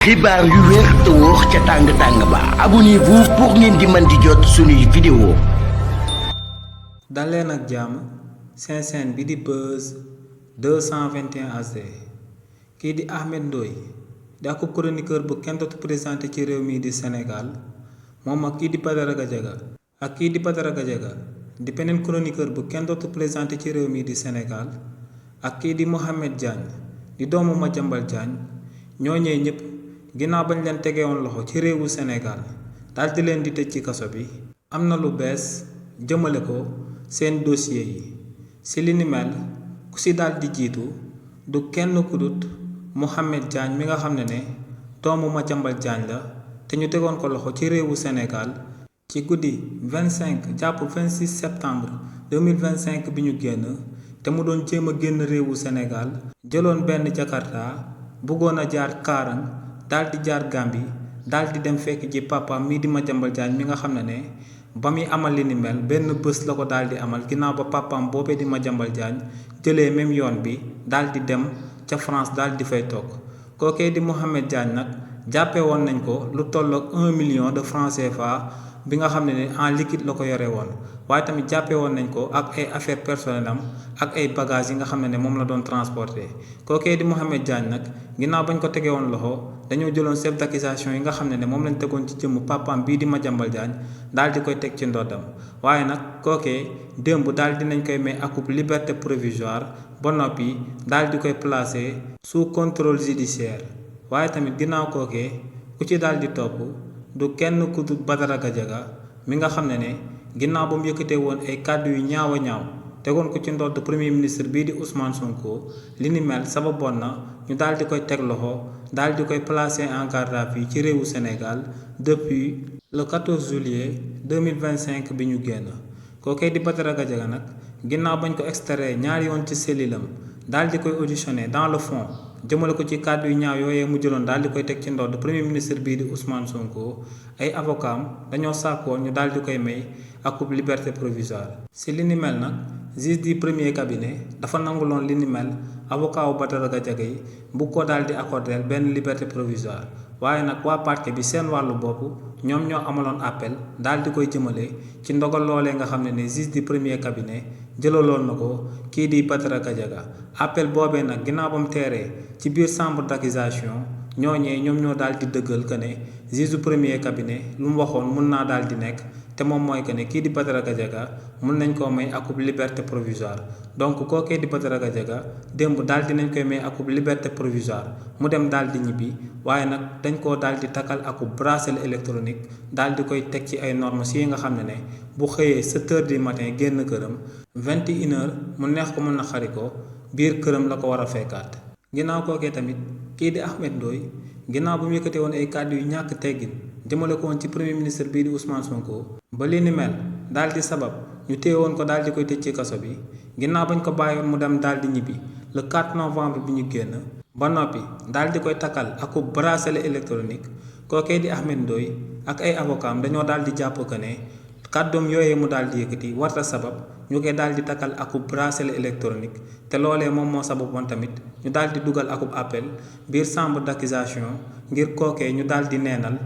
xibaar yu wér te wóor ca tàng-tàng ba abonnez-vous pour ngeen di mën di jot suñuy vidéo. daleen ak jàmm seen chaîne bi di Buzz 221 HD kii di Ahmed Ndoye di ak chroniqueur bu kenn dootu présenté ci réew mi di Sénégal moom ak kii di Badara Gadiaga di beneen chroniqueur bu kenn dootu présenté ci réew mi di Sénégal ak kii di Mohamed Diagne di doomu Madiambal Diagne ñooñee ñëpp ginnaaw bañ leen tegewoon loxo ci réewu Sénégal daldi leen di tëj ci kaso bi am na lu bees jëmale ko seen dossier yi ci li ni mel ku ci daldi jiitu du kenn ku dut Mohamed Diagne mi nga xam ne doomu Madiambal Diagne la te ñu tegoon ko loxo ci réewu Sénégal ci guddi 25 jàpp 26 septembre 2025 bi ñu génn te mu doon jéem a génn réewu Sénégal jëloon benn Jakarta bëggoon a jaar Kaarang daldi jaar Gambie daldi dem fekk ji papaam mii di Madiambal Diagne mi nga xam ne ba muy amal li ni mel benn bés la ko daldi amal ginnaaw ba papaam boobee di Madiambal Diagne jëlee même yoon bi daldi dem ca France daldi fay toog kookee di Mohamed Diagne nag jàppe woon nañ ko lu tolloog 1 million de francs CFA bi nga xam ne en liquide la ko yore woon waaye tamit jàppe woon nañ ko ak ay affaires personnelles am ak ay bagages yi nga xam ne moom la doon transporter kookee di Mohamed Diagne nag ginnaaw bañ ko tegee woon loxo dañoo jëloon chef d'accusation yi nga xam ne moom lañ tegoon ci jëmm papaam bii di Madiambal Diagne daal di koy teg ci ndoddam waaye nag kookee démb daal dinañ koy may akub liberté provisoire ba noppi daal di koy placer sous contrôle judiciaire waaye tamit ginnaaw kookee ku ci daal di topp du kenn ku dul Badara Gadiaga mi nga xam ne ginnaaw ba mu yëkkatee woon ay kàddu yu ñaaw a ñaaw tegoon ko ci ndodd premier ministre bii di Ousmane Sonko li ni mel sababoon na ñu daal di koy teg loxo daal di koy placer en garde à vue ci réewu Sénégal depuis le 14 juillet 2025 bi ñu génn kookee di Badara Gadiaga nag ginnaaw bañ ko extrait ñaari yoon ci cellule-am daal di koy auditionné dans le fond jëmale ko ci kàddu yu ñaaw yooyee mu jëloon daal di koy teg ci ndodd premier ministre bii di Ousmane Sonko ay avocat am dañoo sàkkoon ñu daal di koy may akub liberté provisoire si li ni mel nag juge du premier cabinet dafa nanguloon li ni mel avocat wu Badara Gadiaga yi bu ko daal di accordé benn liberté provisoire waaye nag waa parquet bi seen wàllu bopp ñoom ñoo amaloon appel daal di koy jëmale ci ndogal loolee nga xam ne juge du premier cabinet jëlaloon na ko kii di Badara Gadiaga appel boobee nag ginnaaw ba mu teeree ci biir chambre d'accusation ñooñee ñoom ñoo daal di dëggal que ne juge du premier cabinet lu mu waxoon mun naa daal di nekk te moom mooy que ne kii di Badara Gadiaga mun nañ koo may akub liberté provisoire donc kookee di Badara Gadiaga démb daal di nañ koy may akub liberté provisoire mu dem daal di ñibbi waaye nag dañ koo daal di takkal akub bracelet électronique daal di koy teg ci ay normes yi nga xam ne bu xëyee 7 heures du matin génn këram 21 heures mu neex ko mën na xari ko biir këram la ko war a fekkaat ginnaaw kookee tamit kii di Ahmed Ndoye ginnaaw bu mu yëkkatee woon ay kàddu yu ñàkk teggin jëmale ko woon ci premier ministre bii di Ousmane Sonko ba li ni mel daal di sabab ñu téye woon ko daal di koy tëj ci kaso bi ginnaaw bañ ko bàyyoon mu dem daal di ñibbi le 4 novembre bi ñu génn ba noppi daal di koy takkal akub bracelet électronique kookee di Ahmed Ndoye ak ay avocat am dañoo daal di jàpp que ne kàddoom yooyee mu daal di yëkkati warta sabab ñu koy daal di takkal akub bracelet électronique te loolee moom moo sababoon tamit ñu daal di dugal akub appel biir chambre d'accusation ngir kookee ñu daal di neenal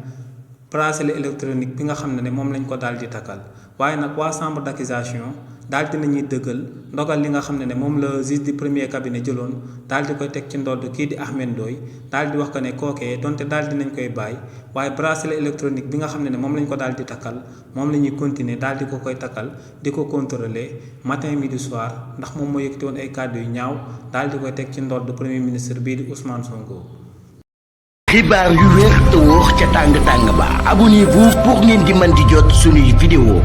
bracelet électronique bi nga xam ne moom lañ ko daal di takkal waaye nag waa chambre d'accusation daal di nañuy dëggal ndogal li nga xam ne moom la juge du premier cabinet jëloon daal di koy teg ci ndodd kii di Ahmed Ndoye daal di wax ko ne kookee donte daal di nañ koy bàyyi waaye bracelet électronique bi nga xam ne moom lañ ko daal di takkal moom la ñuy continuer daal di ko koy takkal di ko contrôler matin midi soir ndax moom moo yëkkati woon ay kàddu yu ñaaw daal di koy teg ci ndodd premier ministre bii di Ousmane Sonko. xibaar yu wér te wóor ca tàng-tàng ba abonnez-vous pour ngeen di mën di jot suñuy vidéo.